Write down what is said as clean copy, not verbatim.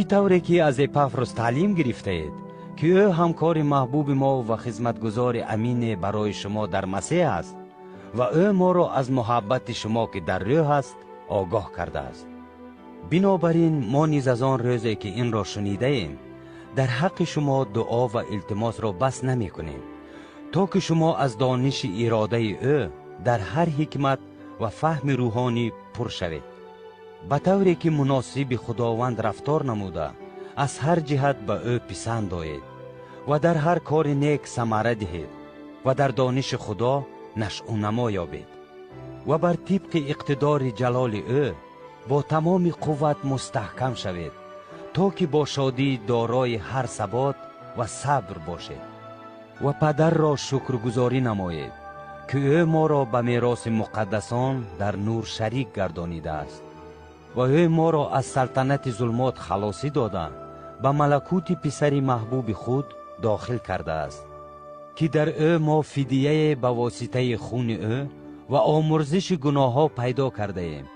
Чӣ тавре ки аз Эпафрос таълим гирифтаед, ки ӯ ҳамкори маҳбуби мо ва хизматгузори амине барои шумо дар Масеҳ аст, ва ӯ моро аз муҳаббати шумо, ки дар рӯҳ аст, огоҳ кардааст. Бинобар ин мо низ аз он рӯзе, ки инро шунидаем, дар ҳаққи шумо дуо ва илтимосро бас намекунем, то ки шумо аз дониши иродаи ӯ дар ҳар ҳикмат ва фаҳми рӯҳонӣ пур шавед, ба тавре ки муносиби Худованд рафтор намуда, аз ҳар ҷиҳат ба ӯ писанд оед ва дар ҳар кори нек самара диҳед ва дар дониши Худо нашъунамо ёбед ва бар тибқи иқтидори ҷалоли ӯ бо тамоми қувват мустаҳкам шавед, то ки бо шодӣ дорои ҳар сабот ва сабр бошед ва Падарро шукргузорӣ намоед, ки ӯ моро ба мероси муқаддасон дар нур шарик гардонидааст ва ӯ моро аз салтанати зулмот халосӣ дода, ба малакути Писари маҳбуби худ дохил кардааст, ки дар ӯ мо фидияе ба воситаи хуни ӯ ва омурзиши гуноҳҳо пайдо кардаем.